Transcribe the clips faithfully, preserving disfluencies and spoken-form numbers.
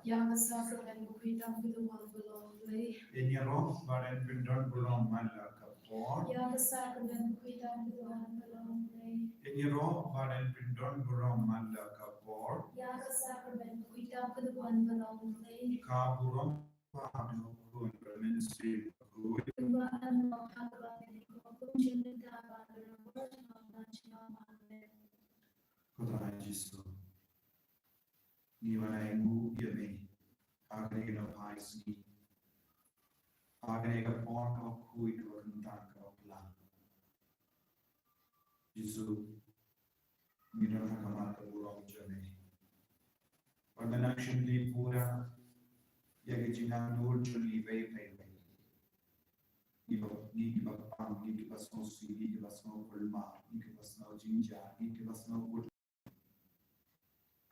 Ïa ka sakramen bakhuid tam ka duwan ba long U Blei. Ïa ngi ruh ba ngin pyndon burom man la ka por. Ïa ka sakramen bakhuid tam ka duwan ba long U Blei. Ïa ngi ruh ba ngin pyndon burom man la ka por. Ïa ka sakramen bakhuid tam ka duwan ba long U Blei. Ka burom ba ha U Khun bad U Mynsiem Bakhuid. Kumba ka long ha kaba bun, kumjuh mynta bad baroh. Ko Trai Jisu, ngi wan ainguh ïa me ha kane ka nohphai sngi, ha kane ka por kaba khuid, kaba kyntang, kaba plang. Jisu, ngi don ha khmat ka burom jong me. Bad me nang shim pura ïa ki jingangnud jong ngi iwei pa iwei. Ngi ba, ngi kiba pang, ngi kiba sngewsih, ngi kiba sngew kulmar, ngi kiba sngew jynjar, ngi kiba sngew kut.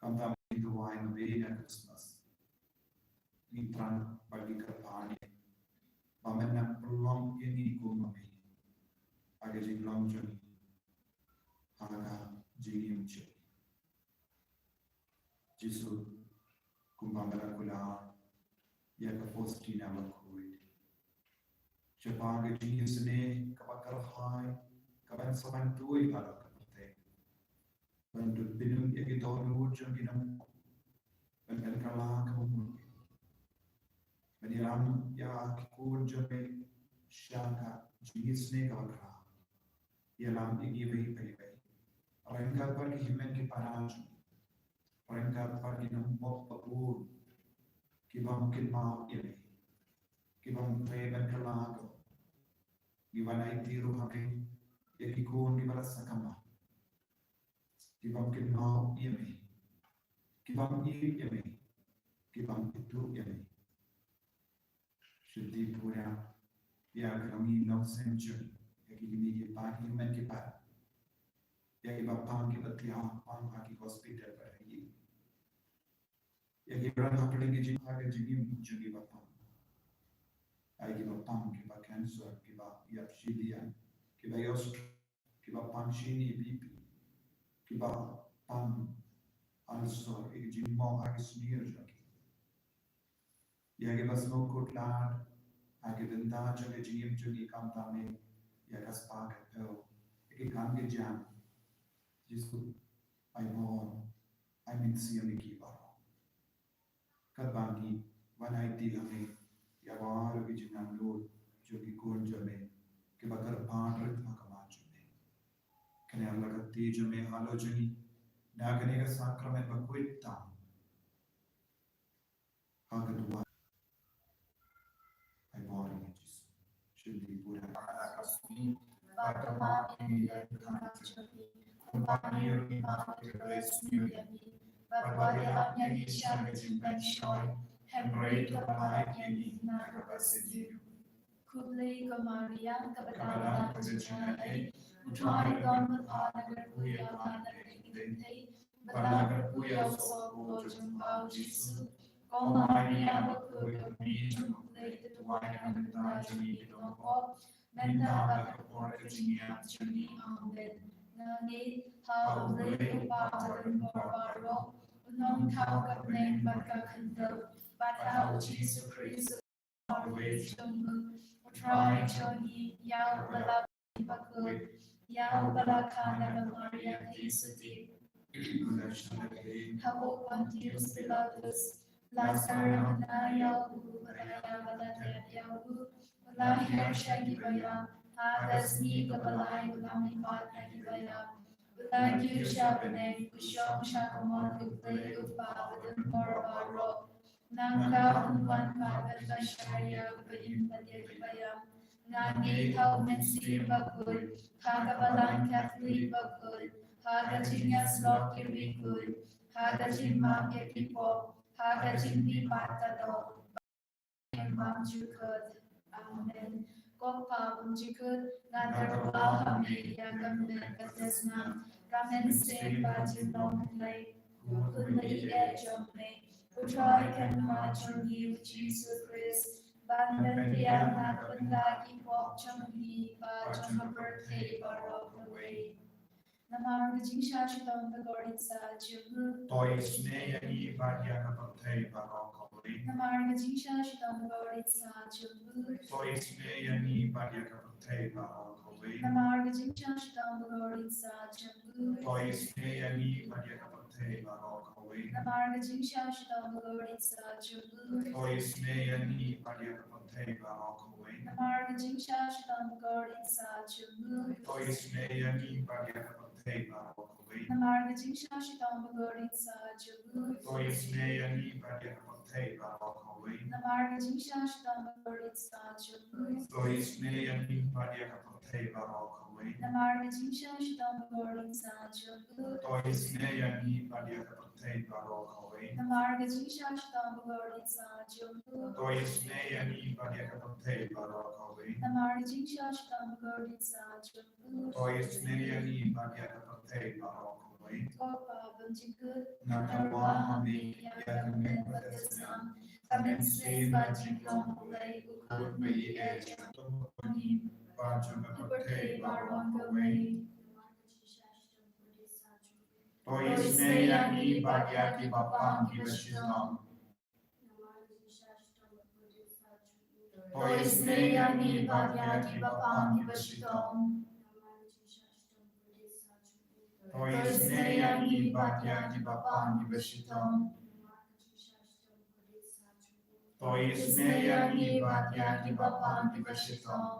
Khamtam ngi duwai na ka Christmas. Ngi thrang bad ngi kyrpad ïa me ba men nang pynlong ïa ngi kum ma me ha ka jinglong jong ngi, ha ka jingim jong ngi. Jisu, kumba me la kular ïa ka Faustina bakhuid, shaphang ka jingisynei kaba kyrhai kaban sa wan tuid halor ka pyrthei, ban dut pynlong ïa ki dohnud jong ki nongpop, ban pynkylla kaba mut, ban ïalam ïa ki khun jong me sha ka jingisynei kaba khraw. Ïalam ïa ngi iwei pa iwei, ryngkat bad ki hynmen ki para jong ngi, ryngkat bad ki nongpop babun, ki bym kynmaw ïa me, ki bym treh ban kylla. Ko, ngi wan aiti ruh ha me ïa ki khun kiba la sakma, ki bym kynmaw ïa me, ki bym ïeit ïa me, ki bym ithuh ïa me. Shim pura ïa ka longïing longsem jong ngi, ïa ki kmie ki kpa, ki hynmen ki para, ïa kiba pang, kiba thiah pang ha ki hospital bad ha ïing, ïa kiba don hapdeng ki jing, ha ka jingim jong kiba pang, ïa kiba pang, kiba cancer, kiba ïap shiliang, kiba ïoh stroke, kiba pang shini, B P, kiba pang ulcer, ïa ki jingmong ha ki snier jong ki, ïa kiba sngewkhuslai ha ki bynta jong ka jingim jong ki, khamtam ïa ka spah ka thew, ïa ki kam ki jam. Jisu, ai bor, ai mynsiem ïa ki baroh. Katba ngi wan aiti ha me ïa baroh ki jingangnud jong ki khun jong me kiba kyrpad rit ha khmat jong me, kane la ka kti jong me halor jong ngi na kane ka sakramen bakhuid tam. Ha ka duwan, ai bor ïa ngi Jisu. Shim pura ïa ka sngi bad ka map ïa ngi ïa ka khmat jong ngi, kumba ngi ruh ngi map ïa kiba sniew ïa ngi, bad wat ïalam ïa ngi sha ka jingpynshoi, hynrei to pynlait ïa ngi na kaba sniew. Khublei ko Maria, kaba don ka jingïaid, U Trai u don bad pha, nga kyrkhu ïa pha na ka ïing ki kynthei, bad nga kyrkhu ïa u soh jong pha U Jisu. Ko Maria bakhuid, ka Kmie jong U Blei, to duwai na ka bynta jong ngi ki nongpop, mynta bad ha ka por ka jingïap jong ngi. Amen. Nga ngeit ha U Blei U Kpa badonbor baroh, U Nongthaw ka bneng bad ka khyndew, bad ha U Jisu Khrist, U Trai jong ngi, U Trai jong ngi, ïa uba la bakhuid, ïa uba la kha na ka Maria ka Theisotti, ha u Pontius Pilatus, la sah rangbah ïa u, u la ïap, u la thied ïa u, u la hiar sha kiba ïap, ha ka sngi kaba lai u la mihpat na kiba ïap, u la kiew sha bneng, u shong sha kamon U Blei U Kpa badonbor baroh. Nangta un wan pat ban bishar ïa uba im bad ïa kiba ïap. Nga ngeit ha U Mynsiem Bakhuid, ha ka Balang Katholik bakhuid, ha ka jingïasyllok ki riewkhuid, ha ka jingmap ïa ki pop, ha ka jingmihpat ka doh, bad ka bymjukut. Amen. Ko Kpa bymjukut, nga dawa ha me ïa ka met bad ka snam, ka mynsiem bad jinglong U Blei, U Khun ba ïeit jong me, U Trai kynmaw jong ngi U Jisu Khrist, ban pynbiang na ka bynta ki pop jong ngi bad jong ka pyrthei baroh kawei. Namar ka jingshah shitom bakordit sa jong u. To isynei ïa ngi bad ïa ka pyrthei baroh kawei. Namar ka jingshah shitom bakordit sa jong u. To isynei ïa ngi bad ïa ka pyrthei baroh kawei. Namar ka jingshah shitom bakordit sa jong u. To isynei ïa ngi bad ïa ka pyrthei baroh kawei. Namar ka jingshah shitom bakordit sa jong u. To isynei ïa ngi bad ïa ka pyrthei baroh kawei. Namar ka jingshah shitom bakordit sa jong u. To isynei ïa ngi bad ïa ka pyrthei baroh kawei. Namar ka jingshah shitom bakordit sa jong u. To isynei ïa ngi bad ïa ka pyrthei baroh kawei. Namar ka jingshah shitom bakordit sa jong u. To isynei ïa ngi bad ïa ka pyrthei baroh kawei. Namar ka jingshah shitom bakordit sa jong u. To isynei ïa ngi bad ïa ka pyrthei baroh kawei. Namar ka jingshah shitom bakordit sa jong u. To isynei ïa ngi bad ïa ka pyrthei baroh kawei. Namar ka jingshah shitom bakordit sa jong u. To isynei ïa ngi bad ïa ka pyrthei baroh kawei. Ko Pa bymjukut, nga tyrwa ha me ïa ka met bad ka snam, ka mynsiem bad jinglong U Blei, u khun ba ïeit jong U Blei, bad jong ka pyrthei baroh kawei. To isynei ïa ngi bad ïa kiba pang kiba shitom. To isynei ïa ngi bad ïa kiba pang kiba shitom. To isynei ïa ngi bad ïa kiba pang kiba shitom. To isynei ïa ngi bad ïa kiba pang kiba shitom.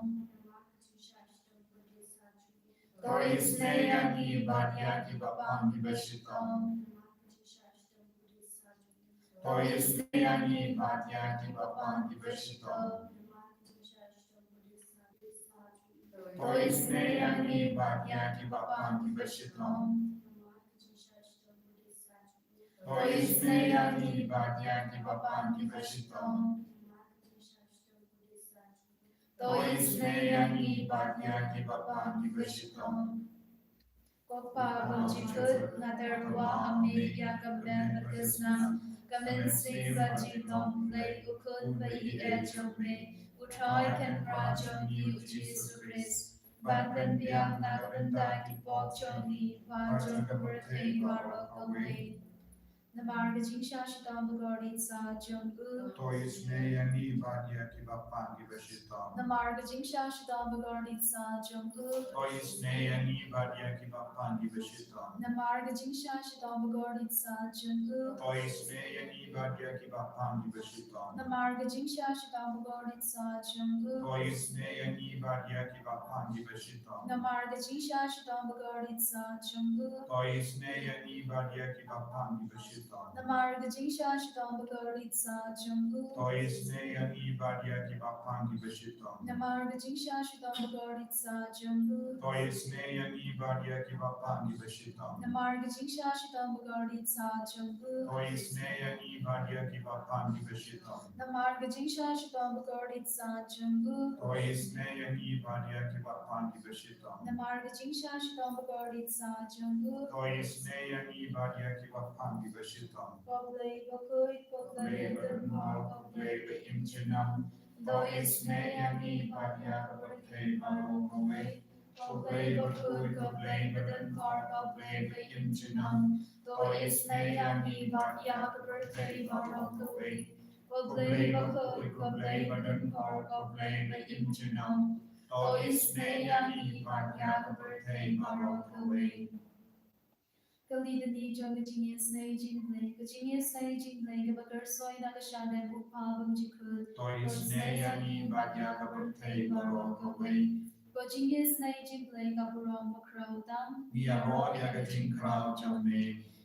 To isynei ïa ngi bad ïa kiba pang kiba shitom. To isynei ïa ngi bad ïa kiba pang kiba shitom. To isynei ïa ngi bad ïa kiba pang kiba shitom. To isynei ïa ngi bad ïa kiba pang kiba shitom. To isynei ïa ngi bad ïa kiba pang kiba shitom. Ko Pa bymjukut, nga tyrwa ha me ïa ka met bad ka snam, ka mynsiem bad jinglong U Blei, u khun ba ïeit jong me, u Trai Kynrad jong ngi U Jisu Khrist, ban pynbiang na ka bynta ki pop jong ngi bad jong ka pyrthei baroh kawei. Namar ka jingshah shitom bakordit sa jong u. To isynei ïa ngi bad ïa kiba pang kiba shitom. Namar ka jingshah shitom bakordit sa jong u. To isynei ïa ngi bad ïa kiba pang kiba shitom. Namar ka jingshah shitom bakordit sa jong u. To isynei ïa ngi bad ïa kiba pang kiba shitom. Namar ka jingshah shitom bakordit sa jong u. To isynei ïa ngi bad ïa kiba pang kiba shitom. Namar ka jingshah shitom bakordit sa jong u. To isynei ïa ngi bad ïa kiba pang kiba shitom. Namar ka jingshah shitom bakordit sa jong u. To isynei ïa ngi bad ïa kiba pang kiba shitom. Namar ka jingshah shitom bakordit sa jong u. To isynei ïa ngi bad ïa kiba pang kiba shitom. Namar ka jingshah shitom bakordit sa jong u. To isynei ïa ngi bad ïa kiba pang kiba shitom. Namar ka jingshah shitom bakordit sa jong u. To isynei ïa ngi bad ïa kiba pang kiba shitom. Namar ka jingshah shitom bakordit sa jong u. To isynei ïa ngi bad ïa kiba pang kiba shitom. Ko Blei bakhuid, ko Blei badonbor, ko Blei ba im junom. To isynei ïa ngi bad ïa ka pyrthei baroh kawei. Ko Blei bakhuid, ko Blei badonbor, ko Blei ba im junom. To isynei ïa ngi bad ïa ka pyrthei baroh kawei. Ko Blei bakhuid, ko Blei badonbor, ko Blei ba im junom. To isynei ïa ngi bad ïa ka pyrthei baroh kawei. Ka litany jong ka jingisynei jong U Blei, ka jingisynei jong U Blei kaba kyrsoi na ka shadem u Pa bymjukut. To isynei ïa ngi bad ïa ka pyrthei baroh kawei. Ko jingisynei jong U Blei ka burom bakhraw tam. Ngi ïaroh ïa ka jingkhraw jong me.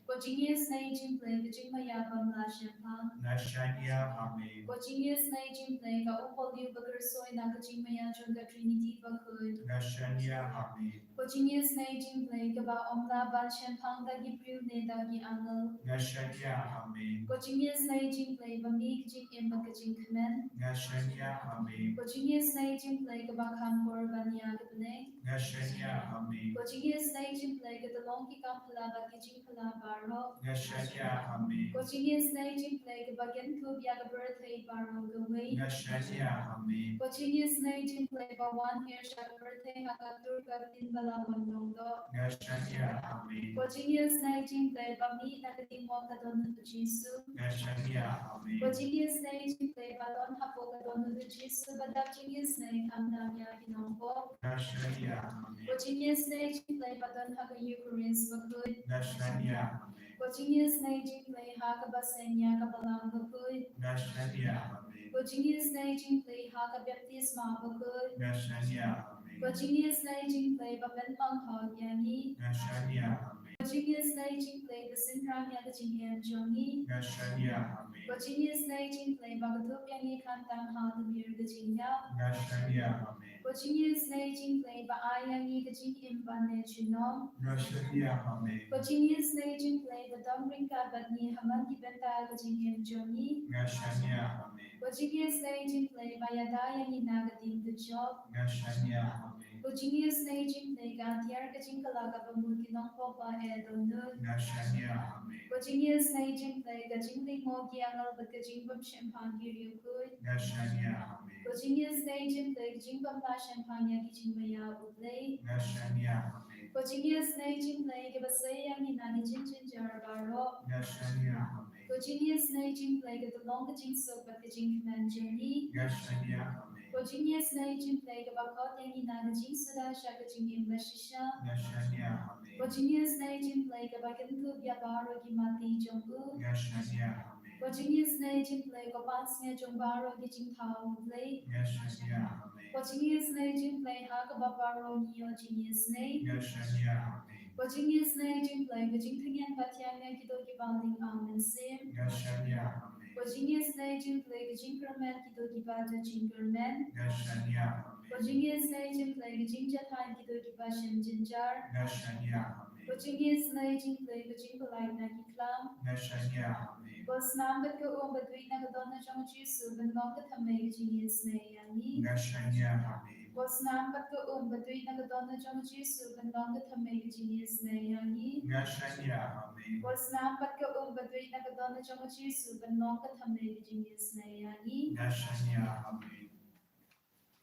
Ko jingisynei jong U Blei ka jingmaïa bym lah shemphang. Nga shaniah ha me. Ko jingisynei jong U Blei ka umpohliew ba kyrsoi na ka jingmaïa jong ka Trinity bakhuid. Nga shaniah ha me. Ko jingisynei jong U Blei kaba ym lah ban shemphang da ki briew ne da ki angel. Nga shaniah ha me. Ko jingisynei jong U Blei ba mih ka jingim bad ka jingkmen. Nga shaniah ha me. Ko jingisynei jong U Blei kaba kham bor ban ïa ka bneng. Nga shaniah ha me. Ko jingisynei jong U Blei ka tyllong ki kam phylla bad ki jingphylla ba baroh. Nga shaniah ha me. Ko jingïasnei jingpyllait kaba kynthup ïa ka pyrthei baroh kawei. Nga shaniah ha me. Ko jingïasnei jingpyllait ba wan hiar sha ka pyrthei ha ka tur ka ktien ba la wan long doh. Nga shaniah ha me. Ko jingïasnei jingpyllait ba mih na ka diengmut ka don u Jisu. Nga shaniah ha me. Ko jingïasnei jingpyllait ba don hapoh ka don u Jisu ba dap jingïasnei khamtam ïa ki nongpop. Nga shaniah ha me. Ko jingïasnei jingpyllait ba don ha ka Eucharist bakhuid. Nga shaniah ha me. Ko jingïasnei jingpyllait ha kaba seng ïa ka Balang bakhuid. Nga shaniah ha me. Ko jingïasnei jingpyllait ha ka baptisma bakhuid. Nga shaniah ha me. Ko jingïasnei jingpyllait ba pynpang hok ïa ngi. Nga shaniah ha me. Ko jingïasnei jingpyllait ba synran ïa ka jingim jong ngi. Nga shaniah ha me. Ko jingïasnei jingpyllait ba kynthup ïa ngi khamtam ha ka mir ka jingïap. Nga shaniah ha me. Ko jingïasnei jingpyllait ba ai ïa ngi ka jingim ba ne junom. Nga shaniah ha me. Ko jingïasnei jingpyllait ba don ryngkat bad ngi ha man ki bynta ka jingim jong ngi. Nga shaniah ha me. Ko jingïasnei jingpyllait ba ïada ïa ngi na ka ding ka jop. Nga shaniah ha me. Ko jingïasnei jingpyllait ka atiar ka jingkylla kaba mut ki nongpop ba eh dohnud. Nga shaniah ha me. Ko jingïasnei jingpyllait ka jinglyngngoh ki angel bad ka jingbym shemphang ki riewkhuid. Nga shaniah ha me. Ko jingïasnei jingpyllait ka jingbym lah shemphang ïa ki jingmaïa U Blei. Nga shaniah ha me. Ko jingïasnei jingpyllait kaba sei ïa ngi na ki jingjynjar baroh. Nga shaniah ha me. Ko jingïasnei jingpyllait kaba long ka jingsuk bad ka jingkmen jong ngi. Nga shaniah ha me. Ko jingïasnei jingpyllait kaba khot ïa ngi na ka jingsuda sha ka jingim ba shisha. Nga shaniah ha me. Ko jingïasnei jingpyllait kaba kynthup ïa baroh ki mati jong u. Nga shaniah ha me. Ko jingïasnei jingpyllait ko pansngiat jong baroh ki jingthaw U Blei. Nga shaniah ha me. Ko jingïasnei jingpyllait ha kaba baroh ngi ïoh jingïasnei. Nga shaniah ha me. Ko jingïasnei jingpyllait ka jingtyngen ba thiang ïa kito kiba lyngba mynsiem. Nga shaniah ha me. Ko jingïasnei jingpyllait ka jingkyrmen kito kiba da jingkyrmen. Nga shaniah ha me. Ko jingïasnei jingpyllait ka jingjahthait kito kiba shem jynjar. Nga shaniah ha me. Ko jingïasnei jingpyllait ka jingpyllait na ki khlam. Nga shaniah ha me. Ko snam bad ka um bad duh na ka dohnud jong u Jisu ban long ka thymmei ka jingïasnei ïa ngi. Nga shaniah ha me. Ko snam bad ka um bad duh na ka dohnud jong u Jisu ban long ka thymmei ka jingïasnei ïa ngi. Nga shaniah ha me. Ko snam bad ka um bad duh na ka dohnud jong u Jisu ban long ka thymmei ka jingïasnei ïa ngi. Nga shaniah ha me.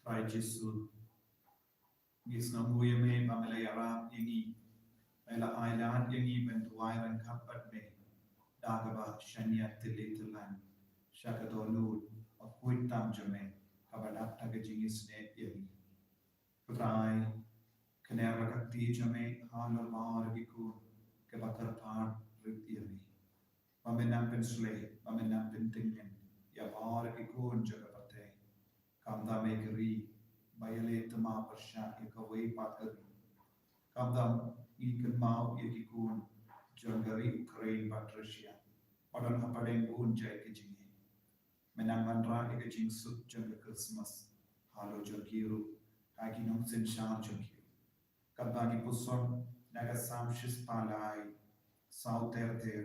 Trai Jisu, ngi sngewnguh ïa me ba me la ïarap ïa ngi, me la ai lad ïa ngi ban duwai ryngkat bad me da kaba shaniah tylli tyllan sha ka dohnud bakhuid tam jong me kaba dap da ka jingisnei ïa ngi. Ko Trai, kane ka kti jong me halor baroh ki khun kiba kyrpad rit ïa me. Ba me nang pynshlei, ba me nang pyntyngen ïa baroh ki khun jong ka pyrthei. Kam da me ka ri ba ïaleh thymmai pyrshah ïa kawei pat ka ri. Kam da ngi kynmaw ïa ki khun jong ka ri Ukraine bad Russia ba don hapdeng bun jait ki jingeh. Me nang wanrah ïa ka jingsuk jong ka Christmas halor jong ki ruh ha ki nongsynshar jong ki. Katba ngi pyrshang na ka Salm shispah lai, saw ter ter,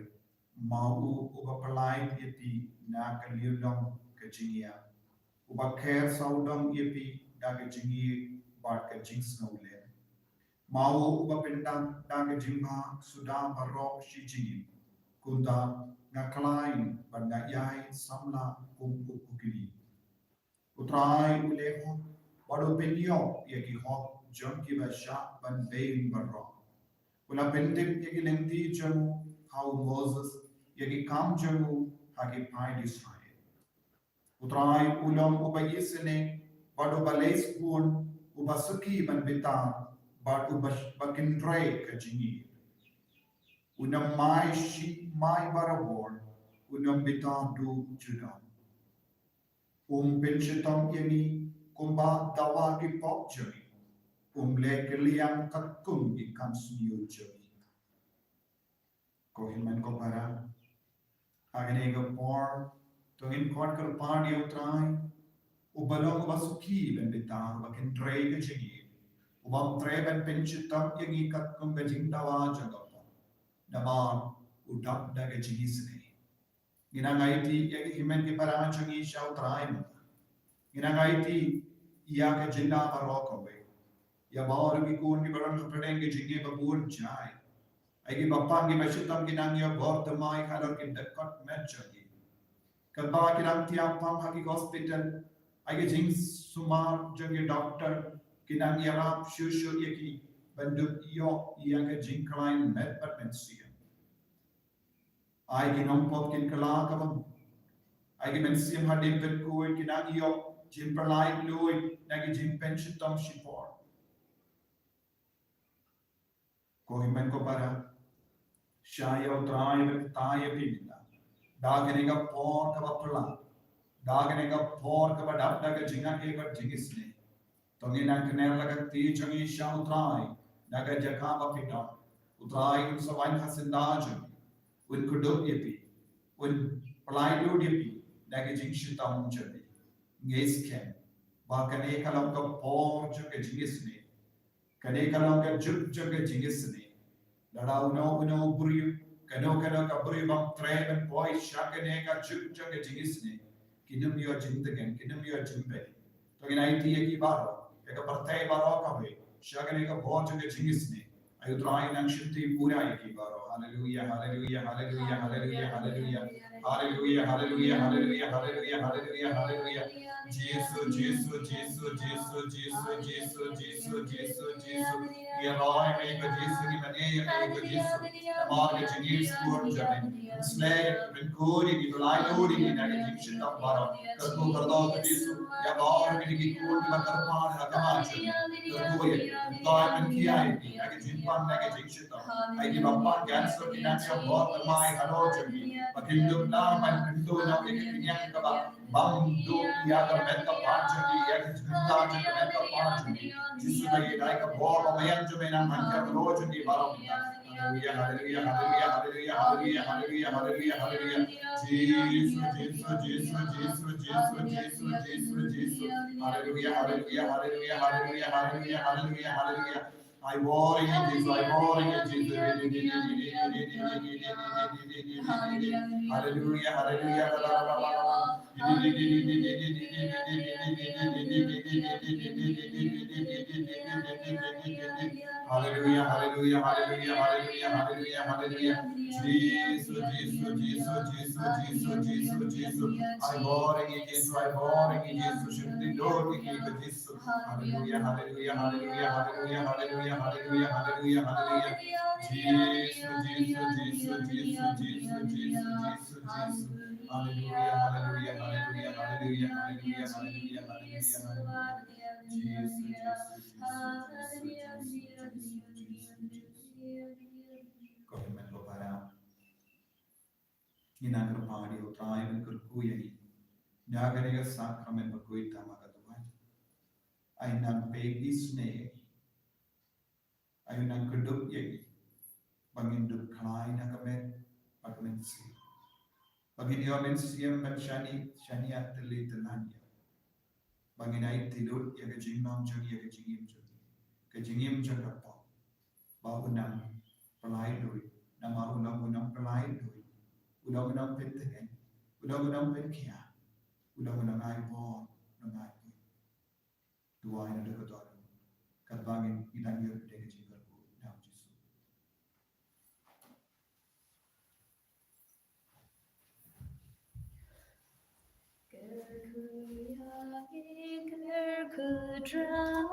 ma u uba pynlait ïa phi na ka liang ka jingïap, uba kher sawdong ïa phi da ka jingïeit bad ka jingsngewlem. Ma u uba pyndap da ka jingbha suda baroh shi jingim. Kumta nga khlaiñ bad nga ïai samla kum u pukni. U Trai u leh hok bad u pynïoh ïa ki hok jong kiba shah ban beiñ baroh. U la pyntip ïa ki lynti jong u ha u Moses, ïa ki kam jong u ha ki paid Israel. U Trai u long uba isynei bad uba leh sbun, uba suki ban bitar bad uba, ba kynrei ka jingïeit. Un ym mai shi mai barabor, un ym bitar duh junom. Um pynshitom ïa ngi kumba dawa ki pop jong ngi. Um leh kylliang katkum ki kam sniew jong ngi. Ko hynmen ko para, ha kane ka por to ngin khot kyrpad ïa u Trai, uba long uba suki ban bitar, uba kynrei ka jingïeit, uba ym treh ban pynshitom ïa ngi katkum ka jingdawa jong ka pop. Namar u dap da ka jingisynei. Ngi nang aiti ïa ki hynmen ki para jong ngi sha u Trai mynta. Ngi nang aiti ïa ka jylla baroh kawei. Ïa baroh ki khun kiba don hapdeng ka jingeh ba bun jait. Ai ki ba pang ki ba shitom ki nang ïoh bor thymmai halor ki dkhot met jong ki. Katba ki dang thiah pang ha ki hospital, ai ki jingsumar jong ki doctor ki nang ïarap shuh shuh ïa ki ban dup ïoh ïa ka jingkhlaiñ met bad mynsiem. Ai ki nongpop kin kylla ka bam. Ai ki mynsiem hadien pynkuid ki nang ïoh jingpyllait luid na ki jingpynshitom shipor. Ko hynmen ko para, shah ïa U Trai ban kyntait ïa phi mynta da kane ka por kaba phylla, da kane ka por kaba dap da ka jingaiei bad jingisynei. To ngin nang kner la ka kti jong ngi sha U Trai na ka jaka ba phi don. U Trai un sa wan ha syndah jong ngi, un kdup ïa phi, un pyllait luid ïa phi na ka jingshitom jong phi. Ngeit skhem ba kane ka long ka por jong ka jingisynei. Kane ka long ka juk jong ka jingisynei. Lada uno uno u briew, kano kano ka briew bym treh ban poi sha kane ka juk jong ka jingisynei, kin ym ïoh jingtngen, kin ym ïoh jingpeit. To ngin aiti ïa ki baroh ïa ka pyrthei baroh kawei sha kane ka por jong ka jingisynei. Ai U Trai nang shim ti pura ïa ki baroh. Haleluia, haleluia, haleluia, haleluia, haleluia. Haleluia, haleluia, haleluia, haleluia, haleluia, haleluia. Jisu, Jisu, Jisu, Jisu, Jisu, Jisu, Jisu, Jisu, Jisu. Ïa roi me ko Jisu, ngi mane ïa me ko Jisu. Namar ka jingïeit skur jong me. Sleh, pynkhuid ïa ngi, pyllait luid ïa ngi na ka jingshitom baroh. Kyrkhu kyrdoh ko Jisu ïa baroh kine ki khun kiba kyrpad ha khmat jong me. Kyrkhu ïa ngi, kyrdoh, pynkhia ïa ngi na ka jingpang na ka jingshitom. Ai ki ba pang cancer ki nang ïoh bor thymmai halor jong ngi. Ba kin dup lang ban kyntu na ka kynñiang kaba bam duh ïa ka met ka pan jong ngi, ïa ka jingkynta jong ka met ka pan jong ngi. Jisu, ba ïa dei ka bor ba ïa jong me nang ban ïa halor jong ngi baroh mynta. Haleluia, haleluia, haleluia, haleluia. Jisu, Jisu, Jisu. Haleluia, haleluia, haleluia, haleluia, haleluia, haleluia, haleluia. Ai bor ïa ngi Jisu, ai bor ïa ngi Jisu. Haleluia, haleluia, haleluia. Haleluia, haleluia, haleluia, haleluia, haleluia, haleluia. Jisu, Jisu, Jisu, Jisu, Jisu, Jisu, Jisu. Ai bor ïa ngi Jisu, ai bor ïa ngi Jisu, shim ti lut ïa ngi Jisu. Haleluia, haleluia, haleluia, haleluia, haleluia, haleluia, haleluia, haleluia. Jisu, Jisu, Jisu, Jisu, Jisu, Jisu, Jisu. Haleluia, haleluia, haleluia, haleluia, haleluia, haleluia, haleluia, haleluia. Jisu, Jisu, Jisu, Jisu, Jisu, Jisu, Jisu. Ko hynmen ko para. Ngi nang kyrpad ïa U Trai ban kyrkhu ïa ngi da kane ka sakramen bakhuid tang ma ka duwai. Ai nang peit isynei ïa ngi. Ai nang kdup ïa ngi ba ngin dup khlaiñ na ka met bad ka mynsiem. Ba ngin ïoh mynsiem ban shaniah, shaniah tylli tyllan ïa. Ba ngin aiti lut ïa ka jinglong jong ngi, ïa ka jingim jong ngi, ka jingim jong ka pop. Ba u nang pyllait luid, namar u long u nongpyllait luid, u long u nongpyntngen, u long u nongpynkhiah, u long u nongai bor, nongai buit. Duwai na ka dohnud katba ngi dang ïoh ïa ka jingkyrkhu na u Jisu. Kyrkhu ïa ngi, kyrkhu Trai.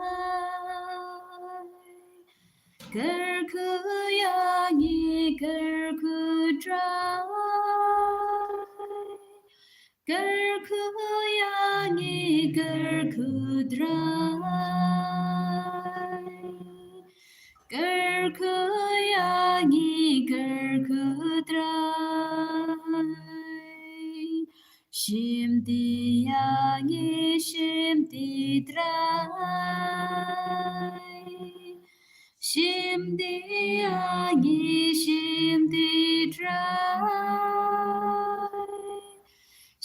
Kyrkhu ïa ngi, kyrkhu Trai. Kyrkhu ïa ngi, kyrkhu Trai. Kyrkhu ïa ngi, kyrkhu Trai. Shim ti ïa ngi, shim ti Trai. Shim ti ïa ngi, shim ti Trai.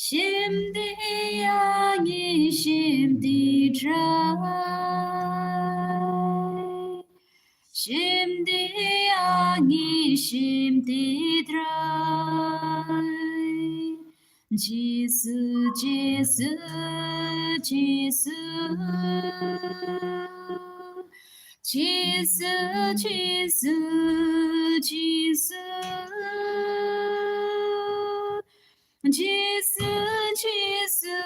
Shim ti ïa ngi, shim ti Trai. Shim ti ïa ngi, shim ti Trai. Jisu, Jisu, Jisu. Jisu, Jisu, Jisu. Jisu, Jisu,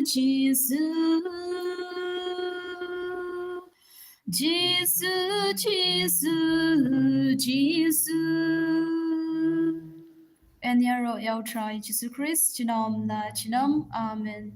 Jisu. Jisu, Jisu, Jisu. Yn ïaroh ïa U Trai Jisu Khrist junom la junom. Amen.